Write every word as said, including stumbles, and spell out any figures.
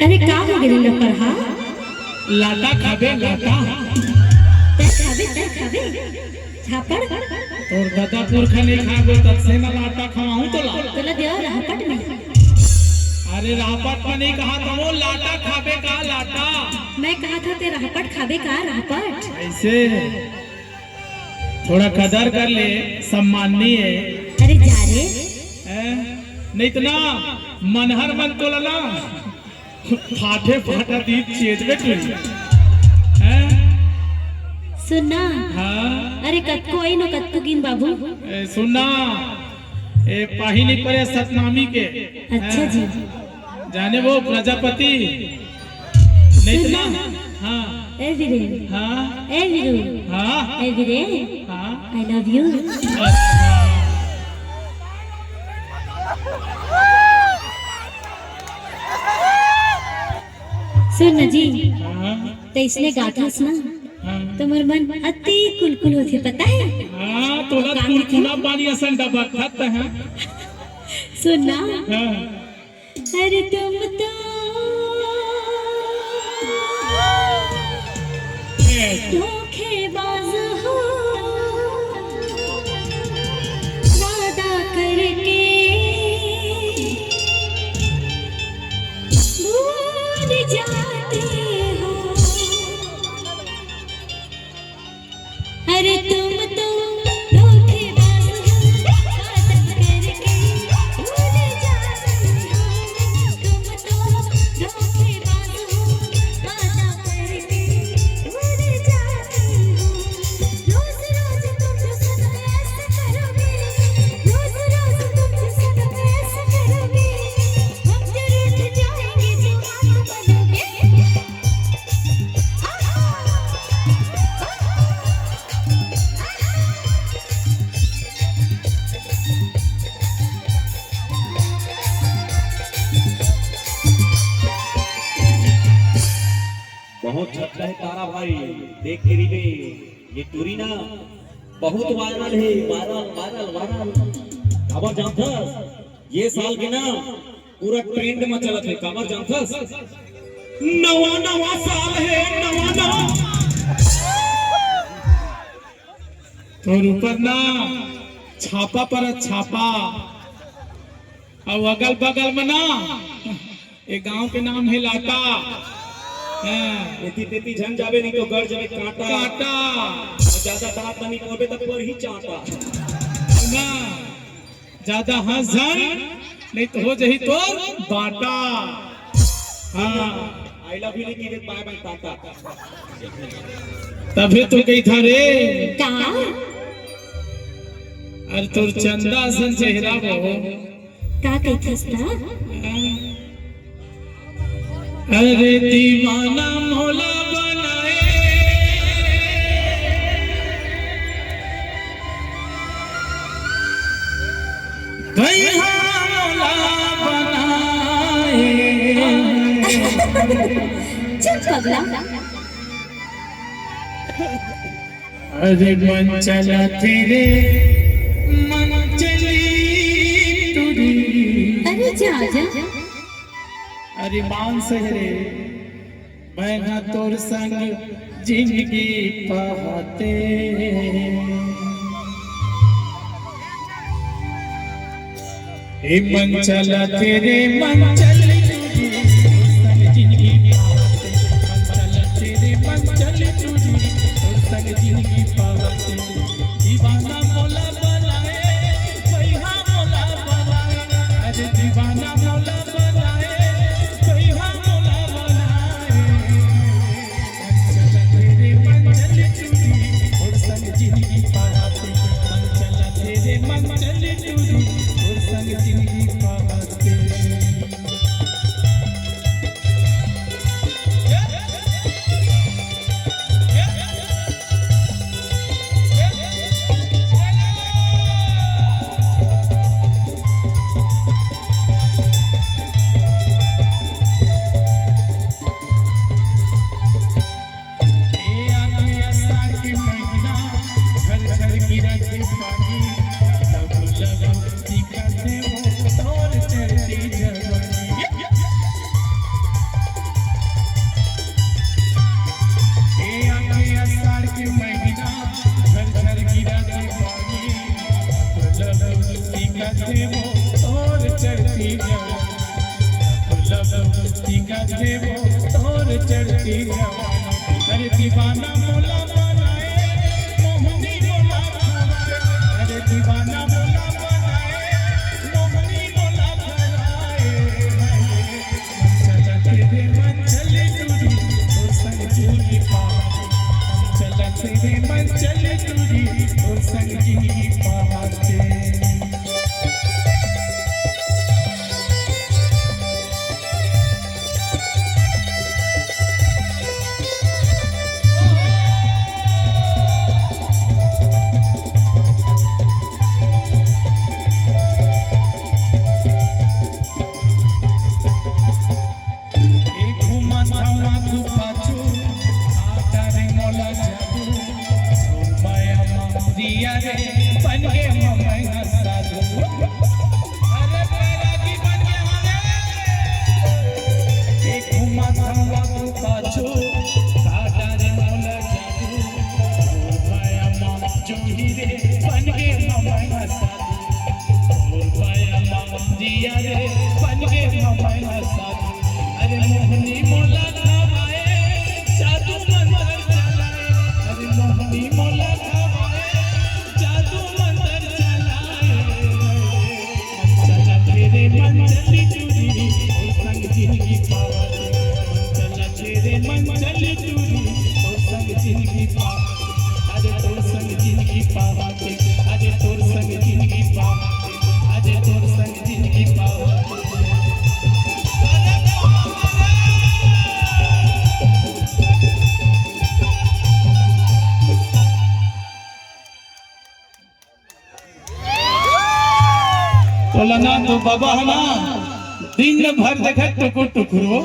अरे का हो गे लपरहा? लाटा खाबे, लाटा। तै खाबे, तै खाबे झापड़। तोर ददा पुरखा नइ खाबे, तब से ना लाटा खवाहूं तोला। तोला देव रहपट में। अरे रहपट में नइ कहा था वो, लाटा खाबे का लाटा? मैं कहा था ते रहपट खाबे का रहपट? ऐसे थोड़ा कदर कर ले, सम्माननीय है। अरे जा रे। हैं? नहीं तो ना मनहर मन तोला ना फाटे फाटा दीप चेत में टूरी। हैं? सुन ना। हाँ? अरे कतको आई नो कतको गिन बाबू। ए, सुन ना, ए पाही नहीं पड़े सतनामी के। अच्छा हैं? जी। जाने वो प्रजापति नहीं तो ना। सुन ना। हाँ। ए वीरेन। हाँ। ए वीरू। हाँ। ए वीरेन। हाँ। I love you। अच्छा। सुन ना जी, हाँ। तैसने गाथस ना, हाँ। तो मोर मन अति कुलकुल होथे, पता है? हाँ, तोला कुलकुला पानी असन डबकत है। सुन ना। हाँ। अरे तुम तो ए। धोखेबाज हो, वादा करके भूल जाते हो। अरे तुम तो धोखेबाज हो, वादा करके भूल जाते हो। तुम तो धोखेबाज हो, वादा करके भूल जाते हो। रोज रोज तुम जो सताया ऐसे करोगे, रोज रोज तुम जो सताया ऐसे करोगे, हम जो रूठ जाएंगे तो हाथ बनोगे। बहुत झटका है तारा भाई, देख के रिबे, ये टूरी ना बहुत वायरल है, वायरल, वायरल, वायरल। काबर जानथस, ये साल के ना पूरा ट्रेंड में चलत है, काबर जानथस? नवा नवा साल है, नवा नवा। तोर ऊपर ना छापा परत छापा। अउ अगल बगल में ना, ए गांव के नाम है लाटा। हाँ। एती तेती झन जाबे, नहीं तो गड़ जाबे कांटा। कांटा। अउ ज्यादा दांत नहीं बोलबे तब पर ही चांटा। ना, ज्यादा हंस झन, नहीं तो हो जाही तोर बाटा। हाँ। I love you लिखी दे, bye bye टाटा। तभे तो कही था रे। का? अरे तोर चंदा असन चेहरा बहू। का कहिथस त? अरे दीवाना मोला बनाए, भैया मोला बनाए। चुप पगला। अरे मन चला तेरे, मन चली टूरी। अरे जा, जा। अरे मान से रे, मैं ना तोर संग जिंदगी पाते। ए मन चला तेरे मन चल टूरी, संग जिंदगी पावते। मन चला तेरे मन चल टूरी, संग जिंदगी पावते। दीवाना मोला बनाए, भैया मोला बनाए। अरे दीवाना मोला बनाए, भैया मोला बनाए। अरे दीवाना मोला बनाए, मोहनी मोला खवाए। अरे दीवाना मोला बनाए, मोहनी मोला खवाए। चलत रे मन चली टूरी, तोर संग जिनगी पावत। चलत रे मन चली टूरी, तोर संग जिनगी पावत। ए घूमत हवा तू पाछू, आता रे मोला जादू। ओ माया मा दिया रे, बन गे ममैया साधु। अरे बैरागी बन गे हवे। ए घूमत हवा तू पाछू, आता रे मोला जादू। ओ माया मा जोही रे, बन गे ममैया साधु। ओ माया मा दिया रे, बन गे ममैया साधु। अरे मोहनी मोला खवाए, जादू मंतर चलाए। अरे मोहनी मोला खवाए, जादू मंतर चलाए। चला फेरे मन चली टूरी, तोर संग जिनगी पावत। चला फेरे मन चली टूरी, तोर संग जिनगी पावत। अरे तोर संग जिनगी पावत। अरे तोर संग जिनगी पावत। अरे तोर संग जिनगी पावत। तोला ना तो बाबा है ना, दिन भर देखत टुकुर टुकुर हो।